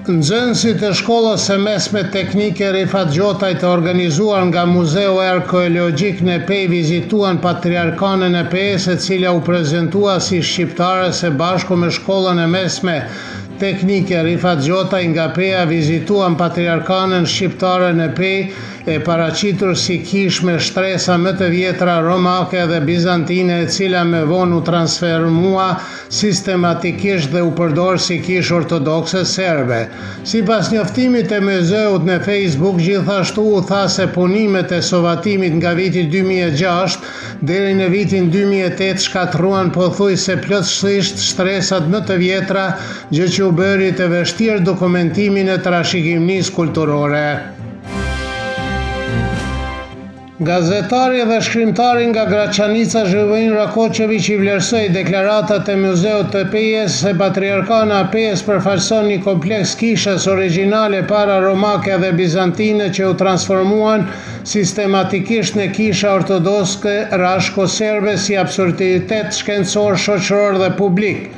Nxënësit e shkollës së mesme teknike Rifat Gjotaj të organizuar nga Muzeu Arkeologjik në Pejë vizituan Patriarkanën e Pejës e cila u prezentua si shqiptare së bashku me shkollën e mesme teknike Rifat Gjotaj nga Peja vizituan Patriarkanën shqiptare në Pejë e paraqitur si kishë me shtresa më të vjetra romake dhe bizantine e cila më vonë u transfermua sistematikisht dhe u përdor si kishë ortodokse serbe. Sipas njoftimit të muzeut në Facebook gjithashtu u tha se punimet e sovatimit nga viti 2006 deri në vitin 2008 shkatërruan pothuajse plotësisht shtresat më të vjetra, gjë që u bëri të vështirë dokumentimin e trashëgimisë kulturore. Gazetari dhe shkrimtari nga Graçanica Zhivojin Rakoçeviq i vlerësoi deklaratat e Muzeut të Pejës se Patriarkana e Pejës përfaqëson një kompleks kishash origjinale para-romake dhe bizantine që u transformuan sistematikisht në kisha ortodokse rashko-serbe si absurditet shkencor, shoqëror dhe publik.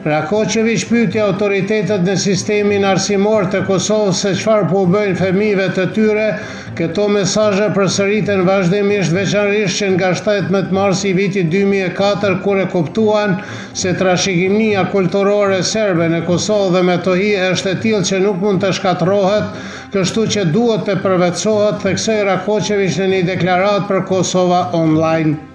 Rakoçeviq pyeti autoritetet në sistemin arsimor të Kosovës se çfarë po u bëjnë fëmijëve të tyre, këto mesazhe përsëriten vazhdimisht veçanërisht që nga 17 marsi i vitit 2004 kur e kuptuan se trashëgimia kulturore serbe në Kosovë dhe Metohi është e tillë që nuk mund të shkatërrohet, kështu që duhet të përvetësohet, theksoi Rakoçeviq në një deklaratë për Kosova Online.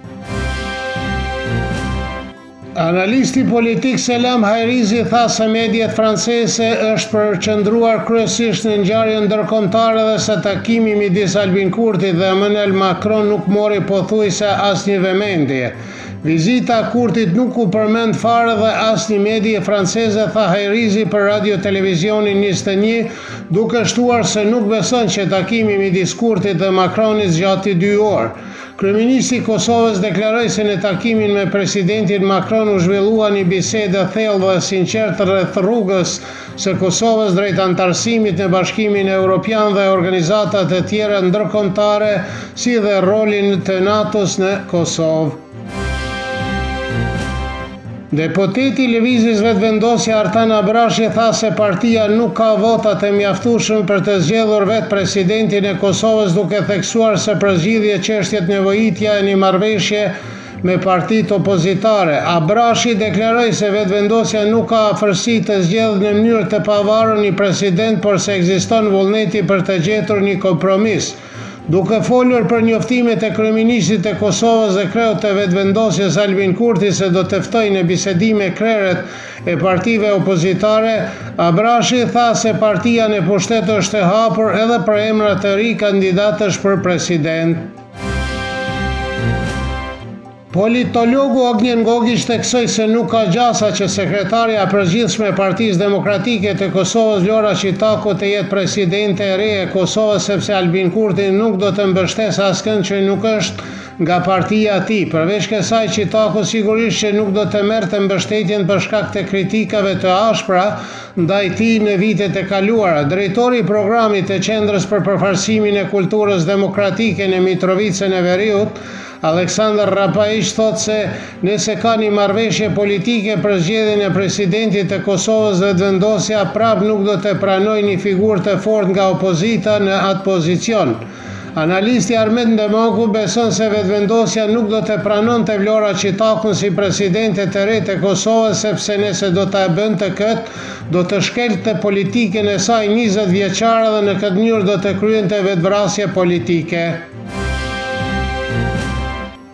Analisti politik Selam Hajrizi tha se mediat franceze është përqendruar kryesisht në ngjarje ndërkombëtare dhe se takimi midis Albin Kurtit dhe Emmanuel Macron nuk mori pothuajse asnjë vëmendje. Vizita e Kurtit nuk u përmend fare dhe asnjë medie franceze, tha Hajrizi për Radio Televizionin 21, duke shtuar se nuk beson që takimi midis Kurtit dhe Macronit zgjati dy orë. Kryeministri i Kosovës deklaroi se në takimin me presidentin Macron u zhvillua një bisedë e thellë dhe e sinqertë rreth rrugës së Kosovës drejt anëtarësimit në Bashkimin Europian dhe organizata të tjera ndërkombëtare, si dhe rolin të NATO-s në Kosovë. Deputeti i Lëvizjes Vetëvendosje Artan Abrashi tha se partia nuk ka vota të mjaftueshëm për të zgjedhur vetë presidentin e Kosovës duke theksuar se për zgjidhje çështjet nevojitja e një marrëveshje me partitë opozitare. Abrashi deklaroi se Vetëvendosja nuk ka aftësi të zgjedhë në mënyrë të pavarur një president por se ekziston vullneti për të gjetur një kompromis. Duke folur për njoftimet e kryeministrit të Kosovës dhe kreut të Vetëvendosjes Albin Kurti se do të ftojë në bisedime krerët e partive opozitare, Abrashi tha se partia në pushtet është e hapur edhe për emra të ri kandidatësh për president. Politologu Ognjen Gogiq theksoi se nuk ka gjasa që sekretarja e përgjithshme e Partisë Demokratike të Kosovës Vlora Çitaku të jetë presidente e re e Kosovës sepse Albin Kurti nuk do të mbështesë askënd që nuk është nga partia e tij. Përveç kësaj Çitaku sigurisht që nuk do të merrte mbështetjen për shkak të kritikave të ashpra ndaj tij në vitet e kaluara. Drejtori i programit të Qendrës për Përfaqësimin e Kulturës Demokratike në Mitrovicën e Veriut, Aleksandar Rapajiq thotë se nëse ka një marrëveshje politike për zgjedhjen e presidentit të Kosovës Vetëvendosja prapë nuk do të pranojë një figurë të fortë nga opozita në atë pozicion. Analisti Armend Demaku beson se Vetëvendosja nuk do të pranonte Vlora Çitakun si presidente të re të Kosovës sepse nëse do ta bënte këtë do të shkelte politikën e saj 20 vjeçare dhe në këtë mënyrë do të kryente vetëvrasje politike.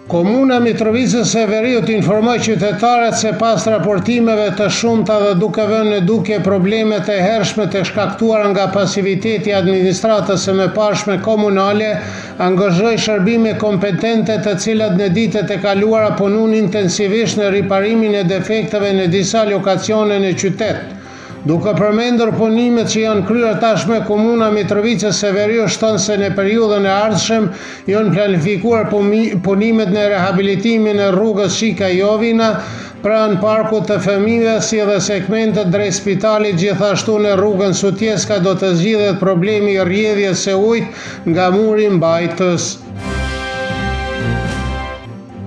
Komuna e Mitrovicës së Veriut informoi qytetarët se pas raportimeve të shumta dhe duke vënë në dukje problemet e hershme të shkaktuara nga pasiviteti i administratës së mëparshme komunale, angazhoi shërbime kompetente të cilat në ditët e kaluara punuan intensivisht në riparimin e defekteve në disa lokacione në qytet. Duke përmendur punimet që janë kryer tashmë, Komuna e Mitrovicës së Veriut shton se në periudhën e ardhshëm janë planifikuar punimet në rehabilitimin e rrugës Çika Jovina, pranë parkut të fëmijëve si dhe segmentet drejt spitalit gjithashtu në rrugën Sutjeska do të zgjidhet problemi i rrjedhjes së ujit nga muri mbajtës.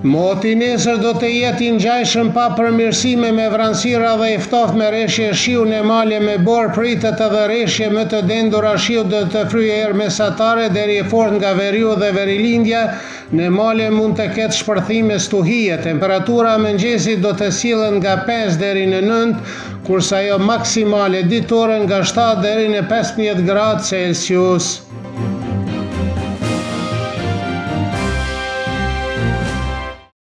Moti nesër do të jetë i ngjajshëm pa përmirësime me vranësira dhe i ftohtë me reshje shiu në male me borë pritet edhe reshje më të dendura shiu do të fryjë erë mesatare deri e fortë nga veriu dhe verilindja në male mund të ketë shpërthime stuhie temperatura e mëngjesit do të sillet nga 5 deri në 9 kurse ajo maksimale ditore nga 7 deri në 15 gradë Celsius.